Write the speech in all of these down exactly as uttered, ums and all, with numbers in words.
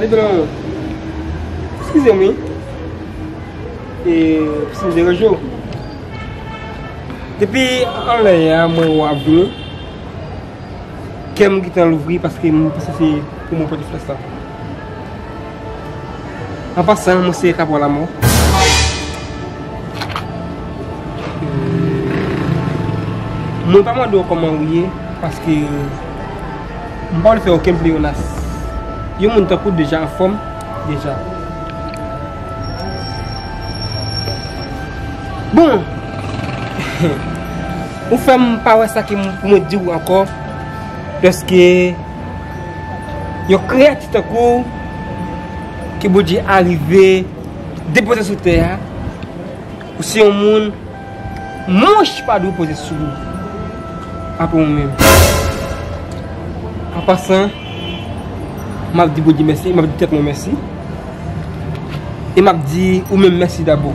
Eskize m, wi. E, si m deranje w. Depi anlè a, mwen wè w ap vini. Kè m gentan louvri paske m panse se pou mwen pote flè sa. An pasan, mwen se Kapwa Lamò. Mwen pa mande w kòman ou ye, paske m pa vle fè okenn pleyonas. Yon moun tankou w deja anfòm, deja. Bon, ou fè m pa wè sa ki m, pou mwen di w ankò, dèske yon kreyati tankou w ke Bondye arive depoze sou tè a, ou se yon moun, mouch pa dwe poze sou ou. Apre ou menm. An pasan, m ap di Bondye mèsi, m ap di tèt mwen mèsi. E m ap di ou menm mèsi dabò.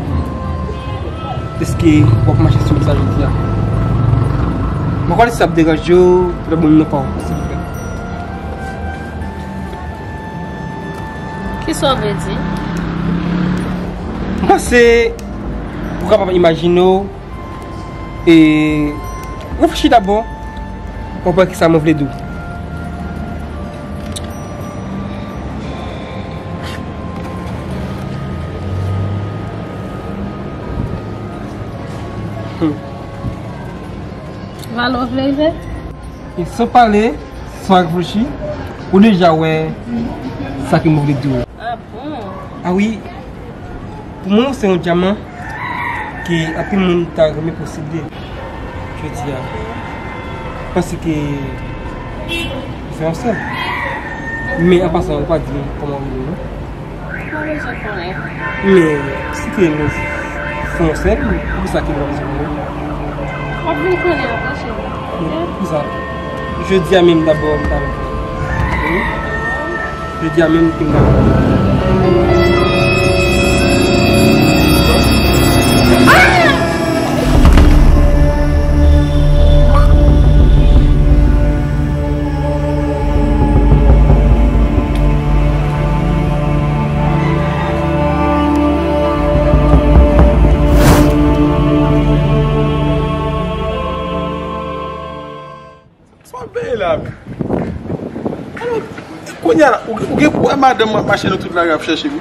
Dèske w ap mache sou m sa jodi a. Mwen konnen si sa ap deranje w, pran ban m non pa w, silvouplè. Kisa w vle di? M panse ou kapab imajine w e reflechi dabò pou w wè kisa mwen vle di w. Hmm. Valè w vle rive? E san pale, san reflechi, ou deja wè sa ke mwen vle di w. Ah bon? Ah wi, pou mwen, ou se yon dyaman ke anpil moun ta renmen posede jodi a. Paske ou fè yon sèl. Men an pasan, ou pa di m kòman ou rele, non? Pa bezwen konnen. Men, si ke nou fè yon sèl, poukisa ke nou pa bezwen konnen? W ap vin konnen apre, cheri. Poukisa? Jodi a menm dabò, m ta renmen. Wi. Jodi a menm, m ta renmen. Sa w ap veye la menm? Alò, kounye a la, ou, ou gen pou wè madanm mwen ap mache nan tout lari ap chèche m.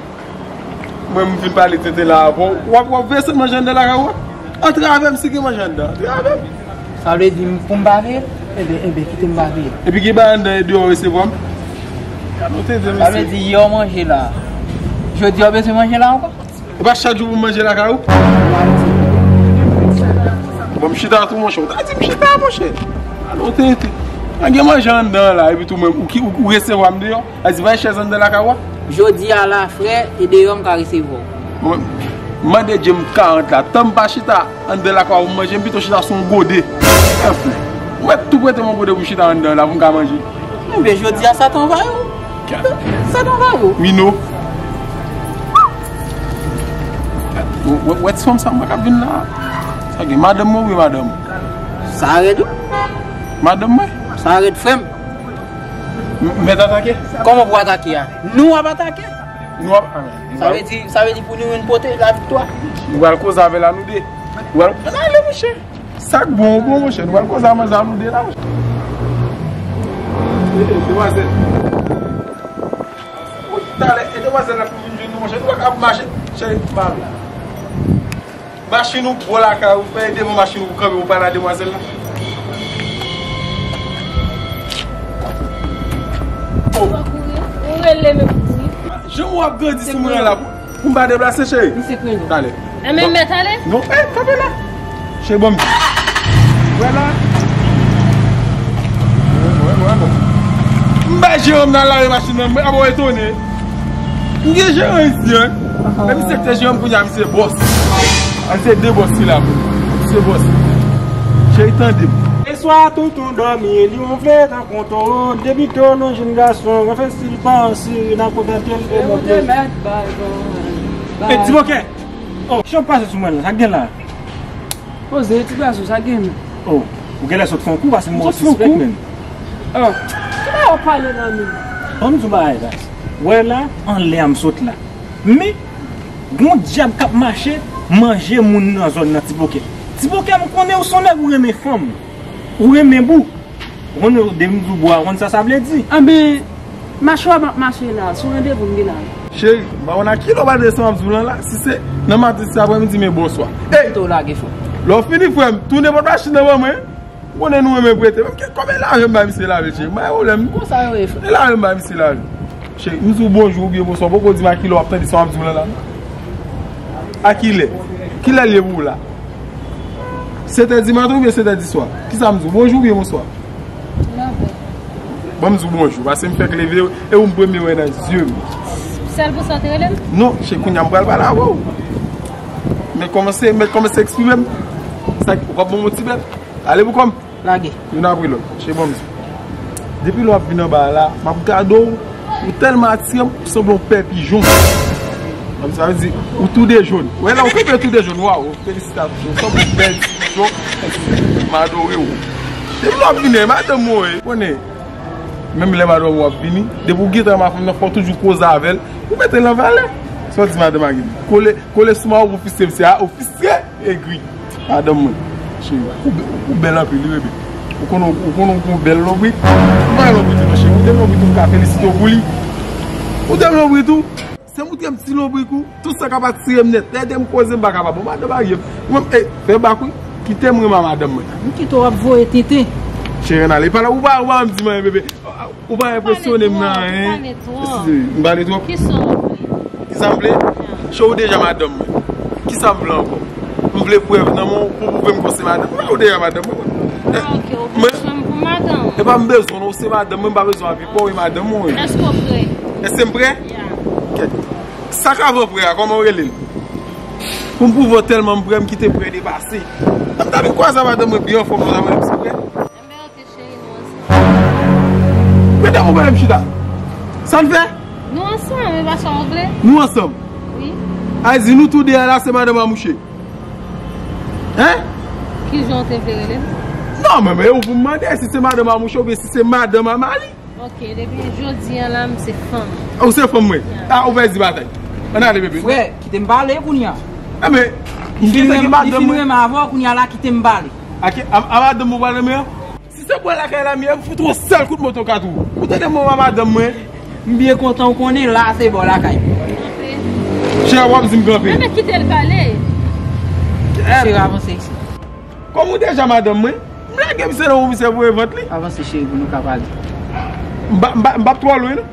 Mwen, m vin pale tenten la avè w. W ap, w ap veye sot manje anndan lakay ou a? Antre avè m si gen manje anndan. Antre avè m. Sa vle di m pou m pa veye l? Enben, enben, kite m pa veye l. Epi gen bagay anndan e deyò w resevwa m? Gade yon tenten, mesye. Sa vle di yè w manje la. Jodi a w bezwen manje la ankò? E pa chak jou pou m manje lakay ou? Bon, m chita tou, monchè. Ou ta di m chita, monchè. Alò, tenten. An gen manje anndan la, epi tou menm, ou ki, ou, ou resevwa m deyò? A di, bay chèz anndan lakay ou a? Jodi a la, frè, e deyò m ka resevwa w. Mwen, m mande Dye m karant la, tan m pa chita anndan lakay ou, m manje, m pito chita sou yon gode. Anfen, ou mèt tou prete m yon gode pou m chita anndan la, pou m ka manje. Enben, jodi a, sa t anvayi w. Sa t anvayi w. Mino. Wè, wè, wè ti fanm sa, mwen k ap vin la. Sa gen madanm mwen, wi, madanm. Sa rèd, wi. Madanm mwen. Sa rèd, frè m. M-, mèt atake? Kòman pou atake a? Nou ap atake? Nou ap, ah, sa vle di, sa vle di pou nou youn pote laviktwa. Nou pral koze avè l a nou de. Nou pral, ale, monchè. Sa k bon, bon, monchè. Nou pral koze a manzè a nou de la, monchè. E, e, demwazèl. Talè, e demwazèl la pou vin jwenn nou, monchè. Nou pa ka ap mache. Cheri, pa vle. Machin ou bò lakay ou, fè devan machin ou kanpe pou pale a demwazèl la. Oh. Ou rele men pou kouri. Jan w ap grandi sou mwen la pou, pou m pa deplase, cheri. Misye kreye. Talè. E men mèt ale? Non, eh, kanpe la. Cheri, bon. Wè la. Wè, wè, wè, bon. M bay jeran m nan lave machin nan, mwen ap etone. M gen jeran isi, en. Epi sektè jeran m kounye a, misye bòs. An se de bòs ki la pou nou. Misye bòs. Cheri, tande m. Eswa, tonton dòmi, li wonfle tankou yon towo. Depi to, nou jenn gason, wè fè stil pa ansiri, n ap kontante l e monte. E di bokè. Oh, chan pase sou mwen la, sa k gen la? Poze, ti gason, sa k gen menm? Oh, ou genlè sot fè yon kou, paske m wè w sispèk menm. Oh, ki bagay w ap pale nan men? Ban m di w bagay, guys. Wè la, anlè a m sot la. Men, gon dyab k ap mache, manje moun nan zòn nan, Ti Bokè. Ti Bokè, m konnen ou se yon nèg ou renmen fanm. Ou renmen bou. Ou konn de m di w bwa, ou konn sa sa vle di? Anben, mache w ap mache la, se yon randevou m gen la. Cheri, m pa konn a kilè w pral desann m ap di w lan la. Si se nan maten, si se aprèmidi, men bonswa. Ey! Kite w lage, frè. Lè w fini, frè m, tounen pòt machin nan ban mwen. Ou konnen nou renmen prete. Menm ke kòman e lave m bay misye lave, cheri. M pa gen pwoblèm. Konsa yo ye, frè. E lave m bay misye lave. Cheri, m di w bonjou oubyen bonswa, ou poko di m a kilè w ap tande sa m ap di w lan la. A kilè? Kilè l ye pou ou la? Sèt è di maten oubyen sèt è di swa? Kisa m di w? Bonjou oubyen bonswa? Lave. Bon, m di w bonjou, paske m fèk leve e ou m premye wè nan zye m. Sèl pou sa w te rele m? Non, cheri, kounye a m pral pale avè w. Mèt kòmanse, mèt kòmanse eksprime m. Sa, ou p ap ban m yon ti bèt? Ale pou kò m. Lage. Youn apre lòt. Cheri, ban m di w. Depi lè w ap vin anba a la, m ap gade w, ou tèlman atire m, ou sanble yon pè pijon. Ban m di w, sa vle di, ou tou de jòn. Wè la, ou kanpe tou de jòn, waw, felisitasyon. Ou sanble yon pè pijon. M adore w. Depi lè w ap vin, e madanm mwen, ou konnen. Menm lè madanm ou ap vini, depi w gentan renmen fanm nan, fò w toujou koze avè l, ou mete l nan valè. Sa w di madanm a gen? Kole, kole sou mari w pou fristre, m se a ofisye egri. Madanm mwen, cheri, ou bè-, ou bèl anpil, wi, bebe. Ou konnen, ou konnen ou gon bèl lonbrit. Ou pa lonbrit ou non, cheri. Ou te lonbrit ou, m ka felisite w pou li. Ou te lonbrit ou. Se moutre m ti lonbrik ou. Tout sa k ap atire m nèt. Lè de m koze, m pa kapab. Bon, madanm marye m. Ou menm, ey, fè bak wi. Kite m renmen a madanm mwen. M kite w ap voye tenten. Cheri, ann ale. Pale, ou pa, ou pa janm di m anyen, bebe. Ou pa enpresyone m nan anyen. Pale twòp, pale twòp. Eskize, m pale twòp? Kisa w vle? Kisa m vle? Ya. Cheri, ou deja madanm mwen. Kisa m vle ankò? M vle prèv nan men w pou pwouve m ke w se madanm mwen. Ou deja madanm mwen. Ah, ok, ou bezwen m pou madanm ou. E pa m bezwen w non, ou se madanm mwen, m pa bezwen anvi pa w, e madanm mwen. Èske w prè? Èske m prè? Ya. Kèt. Sa k avan prè a, kòman w rele l? Pou m pwouve w tèlman m prè, m kite prè depase. Lè m ta vin kwaze a madanm mwen byen anfòm, nou ta mande m si m prè. Enben, ok, cheri, nou ansanm. Medam, ou pa lè m chita. Sa n fè? Nou ansanm, e pa sa w vle? Nou ansanm. Wi. A di nou tou de a la, se madanm a mouche. Hein? Kijan w te vle rele m? Non, men, men, ou pou m mande si se madanm a mouche oubyen si se madanm a mari. Ok, depi jodi a la, m se fanm. Ou se fanm mwen? Ya. Ah, ou pèdi batay. Ann ale, bebe. Frè, kite m pale kounye a. Enben, m gentan gen madanm mwen. Li fin renmen avè w, kounye a la, kite m pale. A, a, a madanm mwen w pral renmen an? Si se bò lakay la m ye, m fout yon sèl kout moto kat ou. Ou tande m, a madanm mwen? M byen kontan w konnen la se bò lakay. Kanpe. Chè, w ap di m kanpe. Enben, kite l pale. Cheri, avanse isit. Kòm ou deja madanm mwen, m lage misye nan wou misye voye vant li. Avanse, cheri, pou nou ka pale. M pa, m pa, m p ap twò lwen, non.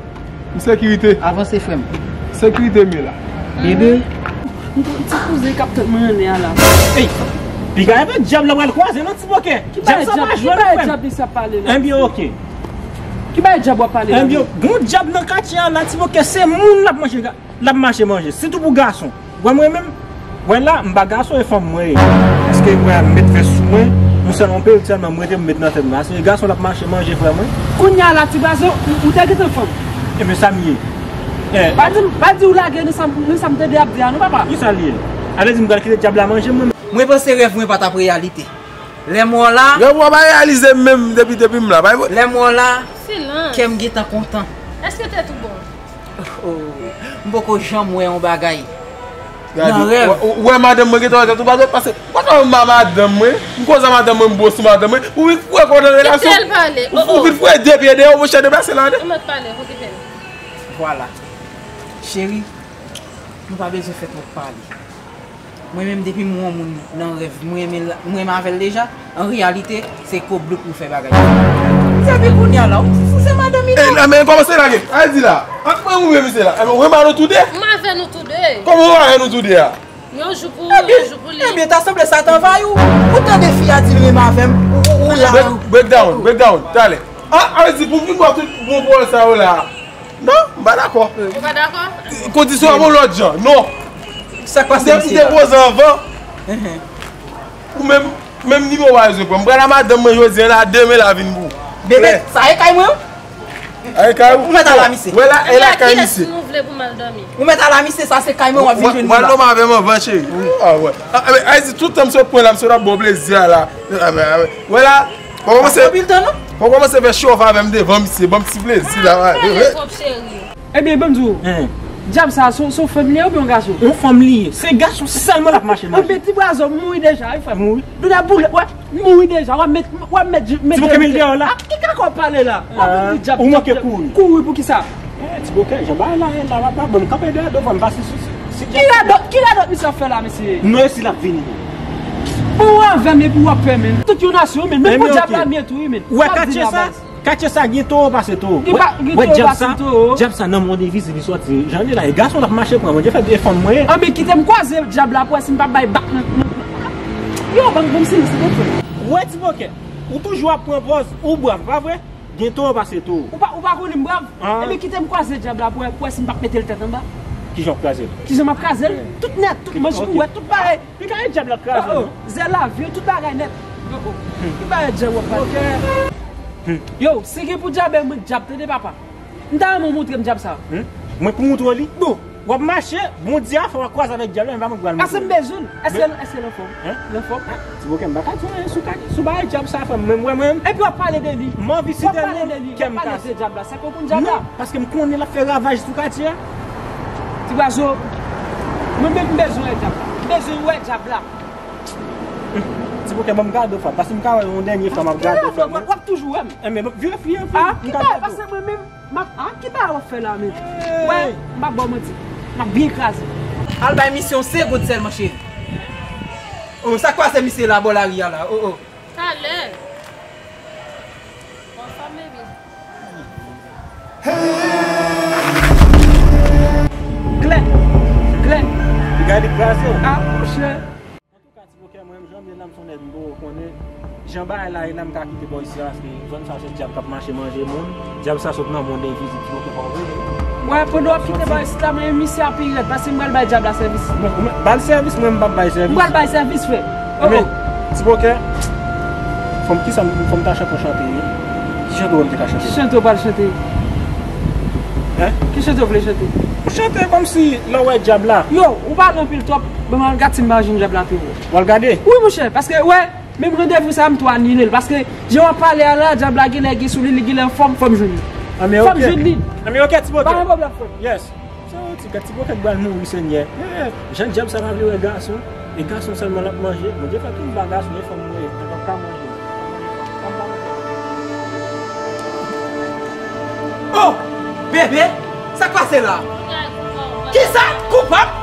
M sekirite. Avanse, frè m. Sekirite m ye la. Bebe. M konn ti kouzen k ap tann mwen anlè a la. Ey! Piga avè dyab la pral kwaze nan ti bòkè. Dyab sa pa jwenn ou, frè m. Ki bagay dyab li sa pale la? Enben, ok. Ki bagay dyab w ap pale la? Enben, gon dyab nan katye a la, ti bòkè, se moun l ap manje, l ap mache manje. Sitou pou gason. Wè mwen menm, wè la, m pa gason, e fanm mwen ye. Èske wè m met vès sou mwen, yon sèl yon peruk sèlman m rete m met nan tèt mwen. Ase gason l ap mache manje frè mwen. Kounye a la, ti gason, ou, ou te gentan fanm? Ebyen sa m ye. Eh. Pa di, pa di ou lage nan sa, nan sa m tande ap di a non, papa. Kisa l ye? A vle di m pral kite dyab la manje mwen? Mwen panse rèv mwen pa t ap reyalite. Lè m wè w la. Rèv ou pa reyalize menm depi, depi m la. Lè m wè w la, kè m gentan kontan. Èske tèt ou bon? Oh, m poko janm wè yon bagay nan rèv. Ou, ou wè madanm mwen gentan wè tèt ou pa dwat pase. Ou pa ka wè m a madanm mwen, m koze a madanm mwen, m bo sou madanm mwen. Ou vin foure kò w nan relasyon. Kite l pale. Ou, ou vin foure de pye dèyè w, monchè, deplase la, de. Ou mèt pale, okipe l. Vwala. Cheri, nou pa bezwen fè twòp pale. Mwen menm, depi m wè yon moun nan rèv, m renmen l, m renmen avè l deja. An reyalite, se ko blouk nou fè bagay. Depi kounye a la, ou, ou se madanm li non. Ey, la, men kòmanse lage. Al di la. Ant mwen ou menm misye la. Ebyen, ou renmen nou tou de? M avè nou tou de. Kòman ou avè nou tou de a? Yon jou pou ou, yon jou pou li. Ebyen, ta sanble sa t anvayi w. Ou tande fi a di l renmen avè m, ou, ou, ou la. Break, break down, break down. Talè. Ah, a vle di pou m vin bò tout bon pawòl sa yo la. Non, m pa dakò. Ou pa dakò? Kondisyon an yon lòt jan. Non. Sa k pase, misye la? M te, m te poze anvan. Ou menm, menm nimewo w pa bezwen pran. M pral a madanm mwen jodi a la, demen la vin pou ou. Bebe, sa e kay mwen? A e kay ou? Ou mèt al a misye. Wè la, e la kay misye. Kilès nou vle pou m al dòmi? Ou mèt al a misye, sa se kay mwen, w ap vin jwenn li la. Wè, wè, wè, avè m anvan, cheri. Ah, wè. Ah, men, a di tout tan m sot pran la, m sot ap ba w plezi a la. Ah, men, ah, men. Wè la, fò kòmanse, fò kòmanse fè show off avè m devan misye, ban m ti plezi la. Ah, pale twòp, cheri. Ebyen, ban m di w, dyab sa, se yon fanm li ye oubyen yon gason? Yon fanm li ye. Se gason sèlman l ap mache manje. Anben, ti bwazo, m mouri deja, wi, frè m. Mouri? Douda boule, wè, m mouri deja. W ap met, w ap met, met. Ti bouke, men l deyò la. Ah, ki kaka w pale la? W ap di dyab, ou manke kouri. Kouri pou kisa? Eh, ti bouke, jan bagay la ye la, w ap ban m kanpe deyò devan m pase sou, sou, sou dyab. Ki radòt, ki radòt misye ap fè la, mesye? Non, e si l ap vini. Ou avè m epi w ap pè, men. Tout yon nasyon, men. Menm pou dyab la, m ye tou, wi, men. Ou wè katye sa? Katye sa gen towo pase towo. Wè, wè dyab sa, dyab sa nan mwen deviz li soti. Jan li la, e gason l ap mache pran. Bondye fè e fanm mwen ye. Anben, kite m kwaze dyab la pou wè si m p ap bay bak nan, nan, nan. Yo, ban m, ban m silans, silvouplè. Wè ti bòkè, ou toujou ap pran pòz, ou brav, pa vre? Gen towo pase towo. Ou pa, ou pa konnen m brav? Ebyen, kite m kwaze dyab la pou wè, pou wè si m p ap mete l tèt anba. Kijan w ap kraze l? Kijan m ap kraze l? Tout nèt, tout manch pou wè, tout bagay. Li ka gen dyab la kraze. Oh, oh. Zèl lavi, tout bagay nèt. Oh, oh. Ki bagay dyab w ap pale? Yo, si gen pou dyabe, mwen dyab, tande papa. M ta renmen w montre m dyab sa. Mwen pou montre w li? Bon, w ap mache, Bondye a fè w ap kwaze avèk dyab la, men pa mwen k pral montre w li. Paske m bezwen l. Èske, èske l anfòm? L anfòm? Ti bòkè, m pa ka di w anyen sou ka, sou bagay dyab sa, frè m. Mwen, mwen, mwen. Epi w ap pale de li. M anvi site non l, kè m kase. W ap pale de li, w ap pale de dyab la. Sa ke w konn dyab la? Non, paske m konnen l ap fè ravaj sou katye a. Ti bwazo, mwen menm m bezwen wè dyab la. M bezwen wè dyab la. Ti bòkè, ban m gade w, frè m, paske m ka wè yon dènye fwa m ap gade w, frè m. W ap toujou wè m. Enben, vire, vire, vire. Ah, ki bagay, paske mwen menm, m ap, ah, ki bagay w ap fè la, men? Wè, m p ap ba w manti. M ap byen kraze. Al bay misye yon senk goud sèlman, cheri. Oh, sa k pase misye la, bò lari a la? Oh, oh. Talè. Anfòm, baby. Klè. Klè. Li gade kraze w. Ah, monchè. Antouka, ti bòkè, mwen menm, jan m ye la, m se yon nèg m poko konnen. Jan bagay la ye la, m ka kite bò isi a, paske zòn sa se dyab k ap mache manje moun. Dyab sa sot nan mond envizib, ti bòkè, pa vre? Wè, pandan w ap kite bò isi la, men misye ap pi rèd, paske m pral bay dyab la sèvis. Bon, ou men, ba l sèvis, mwen m p ap bay sèvis. M pral bay sèvis, frè. Oh, oh. Ti bòkè, fò m, kisa m, fò m ta chante yon chante, wi. Ki chante w wè m te ka chante? Ki chante w pral chante? Hein? Ki chante w vle chante? Yon chante kòmsi lè w wè dyab la. Yo, ou pale anpil twòp. Bon, m al gad si m pa jwenn dyab la tou. W al gade? Wi, monchè, paske, wè, menm randevou sa a, m tou anile l. Paske, jan w ap pale a la, dyab la genlè gen sou li, li genlè anfòm, fò m jwenn li. Fò m jwenn li. Anben, oke, ti bòkè. Pa gen pwoblèm, frè m. Yes. Sa yon ti gad, ti bòkè k pral mouri, Senyè. Eh, jan dyab sa pa vle wè gason. E gason sèlman l ap manje. Bondye fè tout m pa gason, e fanm mwen ye. Mwen p ap ka manje. Oh! Bebe, sa k pase la? Kisa? Koupab?